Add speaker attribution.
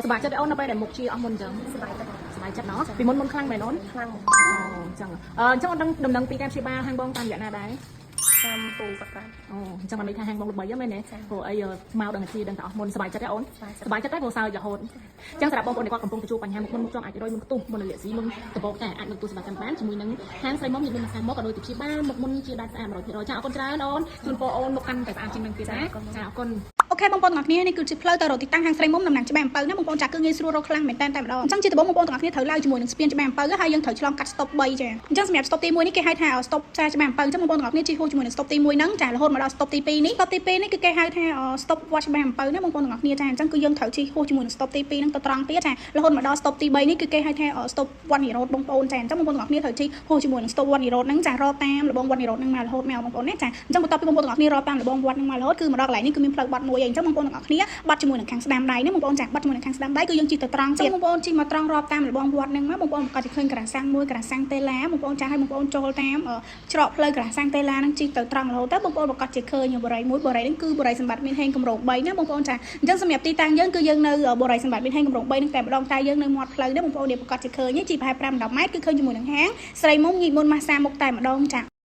Speaker 1: សប្បាយចិត្តទេអូននៅពេលដែលមុខជាអស់មុនអញ្ចឹង
Speaker 2: សប្បាយចិត្ត
Speaker 1: សប្បាយចិត្តណោះពីមុនមុនខ្លាំងមែនអូន
Speaker 2: ខ្លាំង
Speaker 1: អូអញ្ចឹងអញ្ចឹងអូនដឹងដំណឹងពីការព្យាបាលហាងបងតាមរយៈណាដែរ
Speaker 2: តាមពូគាត់បាន
Speaker 1: អូអញ្ចឹងបានន័យថាហាងបងល្បីហ្នឹងមែនទេព្រោះអីមកដឹងតែជាដឹងតែអស់មុនសប្បាយចិត្តទេអូន
Speaker 2: សប្បាយចិត្ត
Speaker 1: សប្បាយចិត្តទេព្រោះសើចរហូតអញ្ចឹងសម្រាប់បងប្អូនដែលគាត់កំពុងជួបបញ្ហាមុខមុនមុខចំអាចរយមុនខ្ទុះមុនរលាកស៊ីមុនដបោកចាអាចនឹងទទួលសេវាកម្មបានជាមួយនឹងហាងស្រីមុំញីមុនម្សៅមកក៏ដូចជាព្យាបាលមុខមុនជាដាច់ស្អាត100%ចាអរគុណច្រើនអូនជូនពរអូនមុខកាន់តែស្អាតជាងនឹងទៀតណាចាអរគុណ
Speaker 3: OK បងប្អូនទាំងអស់គ្នានេះគឺជាផ្លូវទៅរកទីតាំងហាងស្រីមុំតំណាងច្បារអំពៅណាបងប្អូនចាគឺងាយស្រួលរកខ្លាំងមែនតើតែម្ដងអញ្ចឹងជាដំបូងបងប្អូនទាំងអស់គ្នាត្រូវឡើងជាមួយនឹងស្ពានច្បារអំពៅហើយយើងត្រូវឆ្លងកាត់ stop 3ចាអញ្ចឹងសម្រាប់ stop ទី1នេះគេហៅថា stop ផ្សារច្បារអំពៅអញ្ចឹងបងប្អូនទាំងអស់គ្នាជិះហួសជាមួយនឹង stop ទី1ហ្នឹងចារហូតមកដល់ stop ទី2នេះ stop ទី2នេះគឺគេហៅថា stop វត្តច្បារអំពៅណាបងប្អូនទាំងអស់គ្នាចាអញ្ចឹងគឺយើងត្រូវជិះហួសជាមួយនឹង stop ទី2ហ្នឹងទៅត្រង់ទៀតចារហូតមកដល់ stop ទី3នេះគឺគេហៅថា stop វត្តនិរោធបងប្អូនចាអញ្ចឹងបងប្អូនទាំងអស់គ្នាត្រូវជិះហួសជាមួយនឹង stop វត្តនិរោធហ្នឹងចារកតាមលបងវត្តនិរោធហ្នឹងមករហូតមកបងប្អូនណាចាអញ្ចឹងបន្ទាប់ពីបងប្អូនទាំងអស់គ្នារកតាមលបងវត្តហ្នឹងមករហូតគឺមកដល់កន្លែងនេះគឺមានផ្លូវបត់មួយឯងអញ្ចឹងបងប្អូនទាំងអស់គ្នាបត់ជាមួយនឹងខាងស្ដាំដៃនេះបងប្អូនចាបត់ជាមួយនឹងខាងស្ដាំដៃគឺយើងជិះទៅត្រង់ទៀតបងប្អូនជិះមកត្រង់រាប់តាមលបងវត្តហ្នឹងមកបងប្អូនក៏จะឃើញក្រាសាំងមួយក្រាសាំងតេឡាបងប្អូនចាឲ្យបងប្អូនចូលតាមច្រកផ្លូវក្រាសាំងតេឡាហ្នឹងជិះទៅត្រង់រហូតទៅបងប្អូនក៏จะឃើញបរិយមួយបរិយហ្នឹងគឺបរិយសម្បត្តិមានហេងកម្រោង3ណាបងប្អូនចាអញ្ចឹងសម្រាប់ទីតាំងយើងគឺយើងនៅបរិយសម្បត្តិមានហេងកម្រោង3ហ្នឹងតែម្ដងតែយើងនៅមាត់ផ្លូវនេះបងប្អូននេះប្រកាសជាឃើញជិះប្រហែល5 10ម៉ែត្រគឺឃើញជាមួយនឹងហាងស្រីមុំញីមុនម៉ាសាមុខតែម្ដងចា។